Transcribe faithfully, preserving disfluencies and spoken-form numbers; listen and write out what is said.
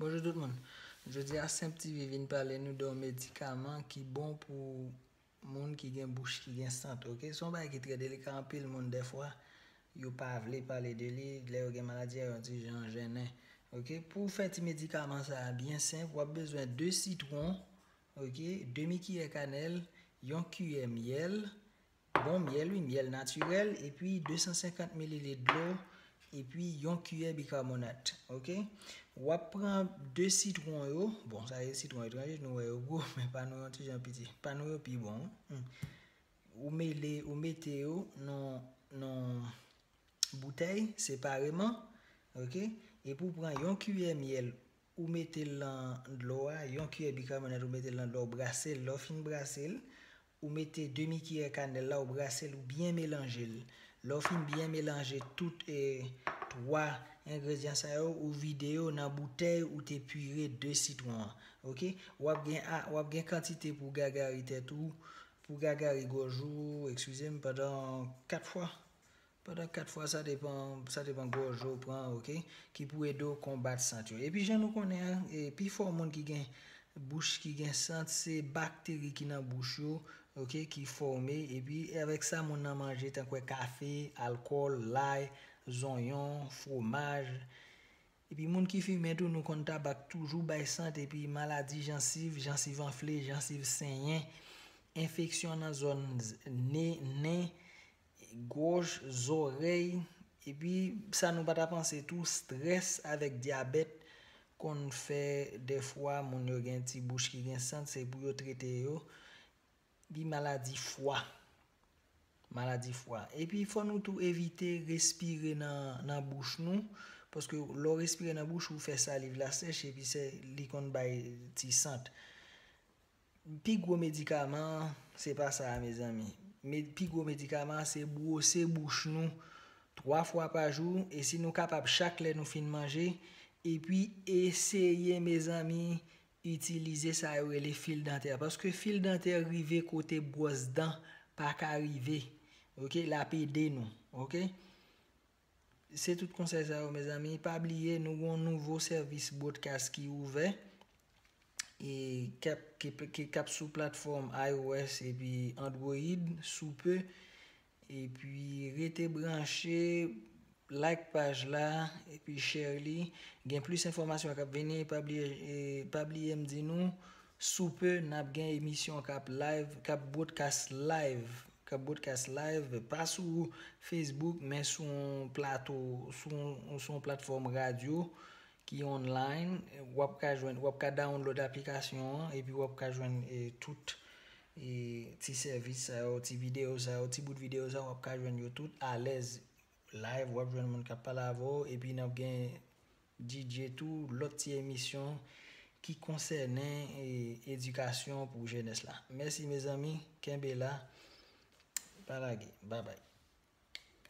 Bonjou tout moun. Jodi a Senp TV vin pale nou de yon medikaman ki bon pou moun ki gen bouch ki gen sant, oke? Se yon bagay ki trè delika, anpil moun dèfwa yo pa vle pale de li, lè yo gen maladi a yo di jan jennen, oke? Pou w fè ti medikaman sa a byen senp, w ap bezwen de sitwon, oke? Demi kiyè kanèl, yon kiyè myèl, bon myèl wi, myèl natirèl, epi de san senkant mililit dlo, epi yon kiyè bikabonat, oke? W ap pran de sitwon yo, bon, sa se sitwon etranje, nou wè yo gwo, men pa nou yon ti jan piti, pa nou yo pi bon, wi. Hmm. Ou mele, ou mete yo nan, nan boutèy separeman, oke? Epi w pran yon kiyè myèl, ou mete l nan dlo a, yon kiyè bikabonat, ou mete l nan dlo a, ou brase l. Lè w fin brase l, ou mete demi kiyè kanèl la, ou brase l, ou byen melanje l. Lè w fin byen melanje tout, e, twa engredyan sa yo, ou vide yo nan boutèy ou te pire de sitwon an, oke? W ap gen a, w ap gen kantite pou gagari tèt ou, pou gagari gòj ou, eskize m, pandan kat fwa. Pandan kat fwa, sa depan, sa depan gòj ou pran, oke, ki pou ede w konbat sant yo. Epi jan nou konnen an, e, pifò moun ki gen bouch ki gen sant, se bakteri ki nan bouch yo, oke, ki fòme. Epi avèk sa moun nan manje, tankou kafe, alkòl, lay, zonyon, fwomaj. Epi moun ki fimen tou, nou konn tabak toujou bay sant, epi maladi jansiv, jansiv anfle, jansiv senyen, enfeksyon nan zòn z-, ne, nen, gòj, zòrèy, epi sa nou pa ta panse tou, strès avèk dyabèt konn fè dèfwa moun yo gen ti bouch ki gen sant, se pou yo trete yo. Epi maladi fwa. Maladi fwa. Epi fò nou tou evite respire nan, nan bouch nou, paske lè w respire nan bouch ou, fè saliv la sèch, epi se, li konn bay ti sant. Pi gwo medikaman an, se pa sa a, mezanmi. Me-, pi gwo medikaman an, se bwose bouch nou twa fwa pa jou, e si nou kapab, chak lè nou fin manje, epi eseye, mezanmi, itilize sa yo rele fil dantè. Paske fil dantè rive kote bwòs dan pa ka rive. Oke, l ap ede nou. Oke? Se tout konsèy sa yo, mezanmi. Pa bliye, nou gen yon nouvo sèvis broadcast ki ouvè, e k ap, ki, ki, k ap sou platfòm iOS epi Android sou pe. Epi rete branche, like paj la, epi share li. Gen plis enfòmasyon k ap vini, pa bliye, e, pa bliye m di nou, sou pe, n ap gen emisyon k ap live, k ap broadcast live, k ap broadcast live, pa sou Facebook, men sou yon plato, sou yon, sou yon platfòm radyo ki online. W ap ka jwenn, w ap ka download aplikasyon an, epi w ap ka jwenn, e, tout, e, ti sèvis sa yo, ti videyo sa yo, ti bout videyo sa yo, w ap ka jwenn yo tout alèz live, w ap jwenn moun k ap pale avè w, epi n ap gen D J tou, lòt ti emisyon ki konsènen, e, edikasyon pou jenès la. Mèsi, mezanmi, kenbe la, pa lage, babay.